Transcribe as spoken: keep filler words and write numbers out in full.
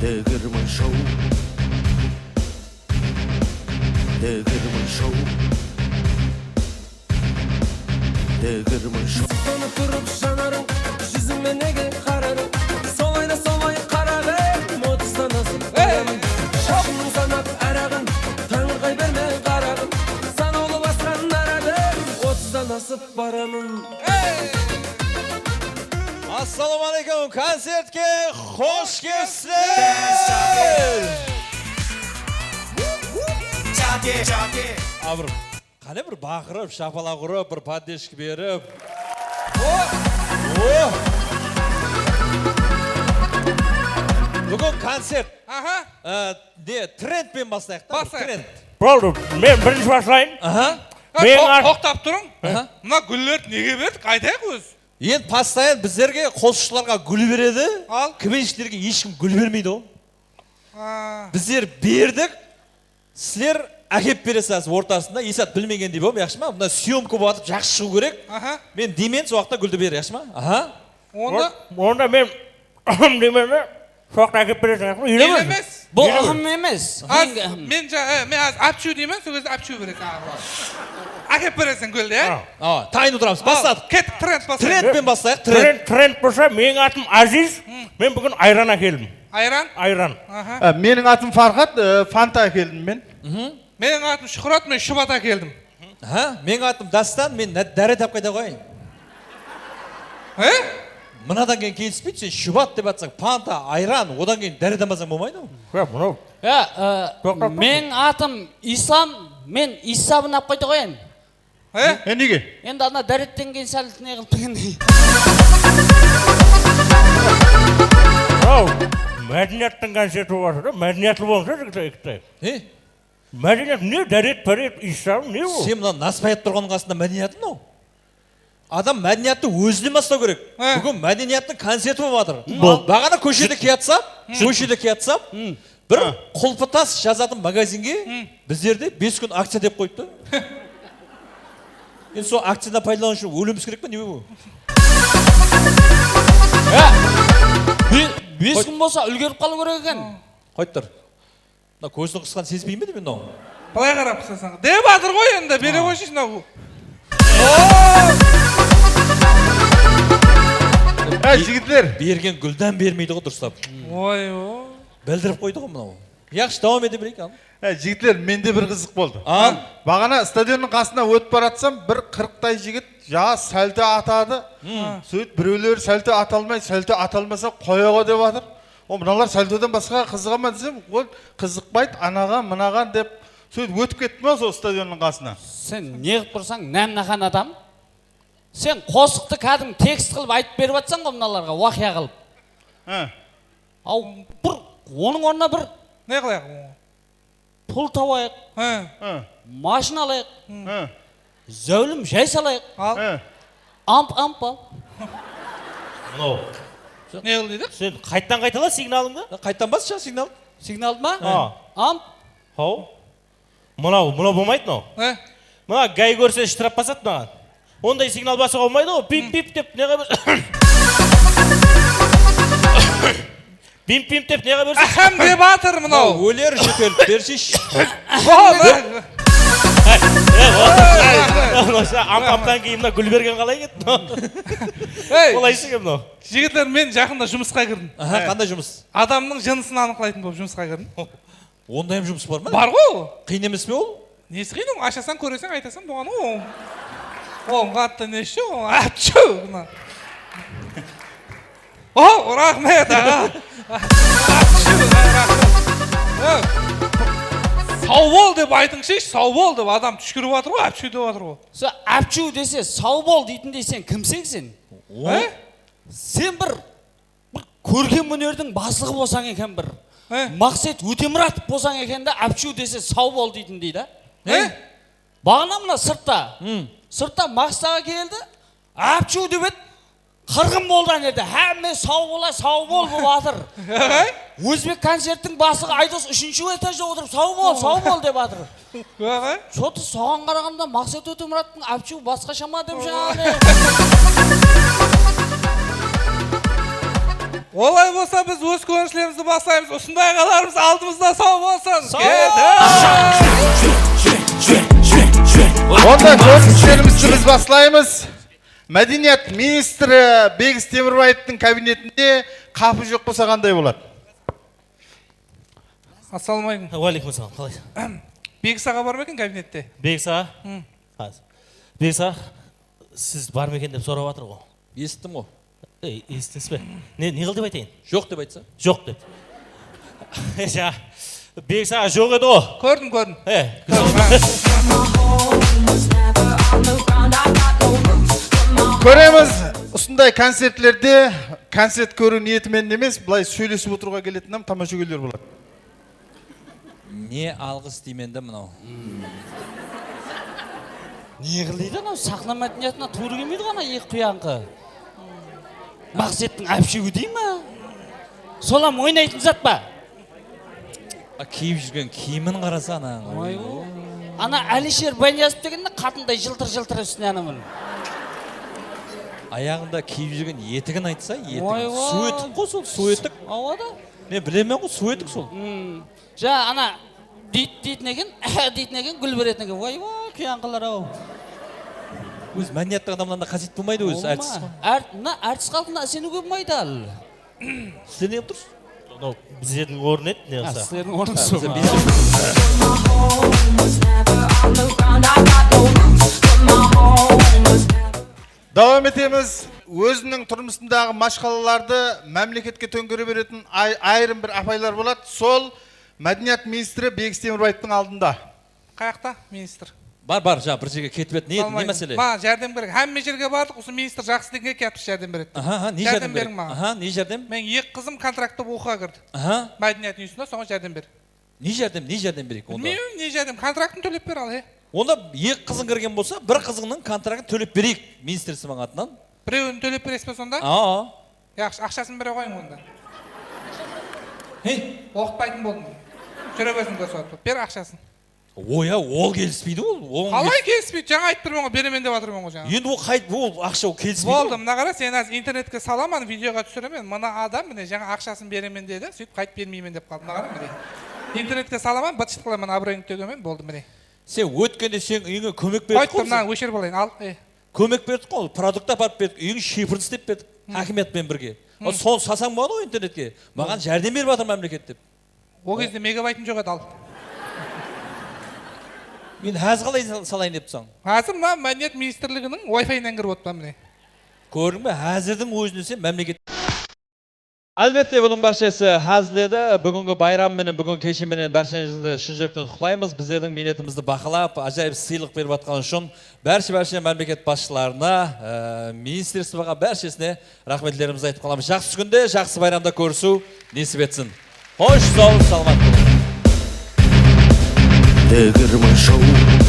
Digirmen shou. Digirmen shou. Digirmen shou. Sınıp turıp janarıń, júzińe nege qaradıń? Solay da solay qaraǵım, otızdan asıp baraman. Shashıńnıń sanap araǵın, tańırqay berme qaraǵım. Sanawlı basqan aradım, otızdan asıp baraman. Assalawma áleykum, koncertke xosh kelipsizler! Abır, qáne bir baqırıp, shapalaq urıp, bir poddesh berip. O! O! Búgin koncert. Aha. Á, ne, trendpen baslayıq ta, bir trend. Boldı, men birinshi baslayın. Aha. Meniń atım... Toqtap turıń. Aha. Mına gúllerdi nege berdik, aytayıq ózi. Endi postoyan bizlerge qosıqshılarǵa gúl beredi. Al. Kmenshiklerge hesh kim gúl bermeydi ǵo. Bizler berdik. Sizler ákep beresiz házir ortasında. Esat bilmegendey bolıp, yaqshı ma? Mına syomka bolıp atır, jaqsı shıǵıw kerek. Aha. Men deymen, sol waqıtta gúldi ber, yaqshı ma? Aha. Onda? Onda men deymen de, soqta ákep beresiz, yaqshı ma? Ele emes. Bul ıhım emes. Men ja-, e, men házir ápshiw deymen, sol gezde ápshiw beresiz. Ákep bereseń gúldi, ya? Awa, tayın otıramız. Basladıq. Kettik, trend baslayıq. Trendpen baslayıq, trend. Trend, trend bolsa, meniń atım Aziz. Men búgin ayran ákeldim. Ayran? Ayran. Aha. Á, meniń atım Farxat, e, Fanta ákeldim men. Meniń atım Shuhrat, men shubat ákeldim. Ha, meniń atım Dástan, men nát-, dáret alıp qayta qoyayın. He? Mınadan keyin kelispeydi, sen shubat dep atsań, Fanta, ayran, odan keyin dáret almasań bolmaydı ǵo. Ya, mınaw. Ya, e, meniń atım Islam, men issabın alıp qayta qoyayın. He? E, nege? Endi ana dáretten keyin sál ne qılıp turǵanday. Aw, mádeniyattıń koncerti bolıp atır da, mádeniyatlı bolıńızlar, jigitler, jigitler. Ne? Mádeniyat ne? Dáret, páret, issam, ne ol? Sen mına nasıp aytıp turǵannıń qasında mádeniyatı mınaw? Adam mádeniyattı ózinen baslaw kerek. He. Búgin mádeniyattıń koncerti bolıp atır. Baǵana kóshede kiyatsam, kóshede kiyatsam, bir qulpı tas jazatın magazinge bizlerde bes kún akciya dep qoyıptı. Endi sol akciyadan paydalanıw ushın ólemiz kerek pe, ne bu? Ya, be-, bes kún bolsa úlgerip qalıw kerek eken. Qoyıp tur. Mına kóziniń qısqanın sezbey me deymen mınaw? Bılay qarap qısasań. Dep atır ǵoy endi, bere qoyshı mınaw. Áy, jigitler. Bergen gúldan bermeydi ǵo durıslap. Oy, o. Bildirip qoydı ǵo mınaw. Yaqshı, dawam ete bereyik, al. Áy, jigitler, mende bir qızıq boldı. Al. Baǵana stadionnıń qasına ótip baratsam, bir qırıqtay jigit jańa sálto atadı. Sóytip birewler sálto ata almay, sálto ata almasa qoya ǵo dep atır. O, mınalar sáltodan basqaǵa qızıǵa ma desem, ol qızıqpaydı, anaǵan, mınaǵan dep sóytip ótip ketti ma sol stadionnıń qasına. Sen ne qılıp tursań, námnaxan adam? Sen qosıqtı kádimgi tekst qılıp aytıp berip atsań ǵo mınalarǵa, waqıya qılıp. Há. Aw, bir, onıń ornına bir ne qılayıq? Pul tawayıq. Há. Há. Mashina alayıq. Há. Záwlim jay salayıq. Al. Há. Amp, amp al. Mınaw. Ne qıl deydi? Sen qayttan qaytala signalıńdı? Qayttan bas, signal. Signaldı ma? Há. Amp. Haw. Mınaw, mınaw bolmaydı mınaw. Há. Mına gay kórse shtrap basadı maǵan. Onday signal basıwǵa bolmaydı ǵo. Pip, pip dep neǵe bir. Bimp-bimp dep neǵe bersin? Áhám dep atır mınaw. Óler jótelip bersheyshi. Amp-amptan keyin mına Gúlbergen qalay ketti? Ey, qolaysız eken mınaw. Jigitler, men jaqında jumısqa kirdim. Aha, qanday jumıs? Adamnıń jınısın anıqlaytın bolıp jumısqa kirdim. Onday hám jumıs bar ma? Bar ǵo. Qıyın emes pe ol? Nesi qıyın? Ashasań, kóreseń, aytasań, bolǵan ǵo. Ol qattı neshte ol? Apchu! Mına. O, raxmet, aǵa. Apchu, raxmet. Saw bol dep aytıńshı, saw bol dep. Adam túshkirip atır ǵo, apchu dep atır ǵo. Sol apchu dese, saw bol deytindey sen kimseń sen? Sen bir Bir kórkem ónerdiń baslıǵı bolsań eken bir. Maqset Ótemuratov bolsań eken da, apchu dese saw bol deytindey da. Baǵana mına sırtta. Sırtta Maqset aǵa keldi, apchu dep edi. Qırǵın boldı ane jerde. Hámme saw bola, saw bol bolıp atır. Ózbek koncerttiń baslıǵı Aydos úshinshi etajda otırıp saw bol, saw bol dep atır. Aǵa. Что-то soǵan qaraǵanda Maqset Ótemurattıń apchu basqasha ma dep jańaǵı. Olay bolsa, biz óz kórinislerimizdi baslaymız. Usınday aqalarımız aldımızda saw bolsın. Saw bolsın. Kórinislerimizdi biz baslaymız. Mádeniyat ministri Begis Temirbaevtıń kabinetinde qapı joq bolsa qanday boladı? Assalawma aleykum. Wa aleykum assalam. Qalaysız? Begis aǵa bar ma eken kabinette? Begis aǵa? Házir. Begis aǵa, siz bar ma eken dep sorap atır ǵo. Esittim ǵo. Ey, esittińiz be? Ne, ne qıl dep aytayın? Joq dep aytsa. Joq dep. Ja, Begis aǵa joq edi ǵo. Kórdim, kórdim. E, Kóremiz, usınday koncertlerde koncert kóriw niyeti menen emes, bılay sóylesip otırıwǵa keletin hám tamashagóyler boladı. Ne alǵıs deymen de mınaw. Ne qıl deydi anaw, saxna mádeniyatına tuwrı kelmeydi ǵana eki quyańqı. Maqsettiń ápshewi dey ma? Solam oynaytın zat pa? A, kiyip júrgen kiyimin qarasa anań. Oy, o. Ana Alisher Bayniyazov degende qatınday jıltır-jıltır ústine anaman. Ayaǵında kiyip júrgen etigin aytsa, etigin. Oy, oy. Suw etik ǵo sol, suw etik. Awa da. Men bilemen ǵo, suw etik sol. Ja, ana, deyt-, deytin eken, deytin eken, gúl beretin eken. Way, way, kúyanqılar-aw. Óz mádeniyatlı adamlarında qásiyet bolmaydı ózi, artist. Árt-, mına artist xalqına iseniwge bolmaydı al. Sizler ne qılıp tursız? Mınaw bizlerdiń orın edi, ne qılsa. Sizlerdiń ornıńız sol. Dawam etemiz. Óziniń turmısındaǵı mashqalalardı mámleketke tóńkere beretin ay-, ayırım bir apaylar boladı. Sol mádeniyat ministri Begis Temirbaevtıń aldında. Qayaqta ministr? Bar, bar, jańa bir jerge ketip edi. Ne, ne másele? Maǵan járdem kerek. Hámme jerge bardıq, usı ministr jaqsı degenge kiyatır járdem beredi dep. Aha, aha, ne járdem beriń maǵan. Aha, ne járdem? Meniń eki qızım kontraktta oqıwǵa kirdi. Aha. Mádeniyat institutına, soǵan járdem ber. Ne járdem, ne járdem bereyik onda? Bilmeymen, ne járdem. Kontraktın tólep ber al, e. Onda eki qızıń kirgen bolsa, bir qızıńnıń kontraktın tólep bereyik ministrstvoń atınan. Birewin tólep beresiz be sonda? Aa. Yaqshı, aqshasın bere qoyıń onda. He? Oqıtpaytın boldım. Júre bersin kórsatpay. Ber aqshasın. Oya, ol kelispeydi ol. Qalay kelispeydi? Jańa aytıp turman ǵoy, beremen dep atırman ǵoy jańa. Endi ol qayt, ol aqsha, ol kelispeydi. Boldı, mına qara, sen házir internetke salaman, videoǵa túsiremen. Mına adam, mine, jańa aqshasın beremen dedi, sóytip qaytıp bermeymen dep qaldı. Mına qara, mine. Internetke salaman, bıtshıt qılaman, abırayıńdı tógemen, boldı, mine. Sen ótkende seniń úyińe kómek berdik ǵoy biz. Qoyıp tur, mına, óshir bolayın, al. E. Kómek berdik ǵoy, produkt aparıp berdik, úyiń shepirdi islep berdik, hákimiyat penen birge. Sonı salsań boladı ǵoy internetke. Maǵan járdem berip atır mámleket dep. Ol gezde megabaytım joq edi al. Men házir qalay sal-, salayın dep tursań? Házir mına Mádeniyat ministrliginiń Wi-Fi-inan kirip otırman mine. Kórdiń be, házirdiń ózinde sen mámleket. Álbette, bunıń bárshesi házil edi. Búgingi bayram menen, búgingi keshi menen bársheńizdi shın júrekten qutlıqlaymız. Bizlerdiń miynetimizdi baqlap, ájayıp sıylıq berip atqanı ushın bárshe-bárshe mámleket basshılarına, e, ministrstvoǵa, bárshesine raxmetlerimizdi aytıp qalamız. Jaqsı kúnde, jaqsı bayramda kórisiw nesip etsin. Xosh, saw, salamat bolıń. Digirman show.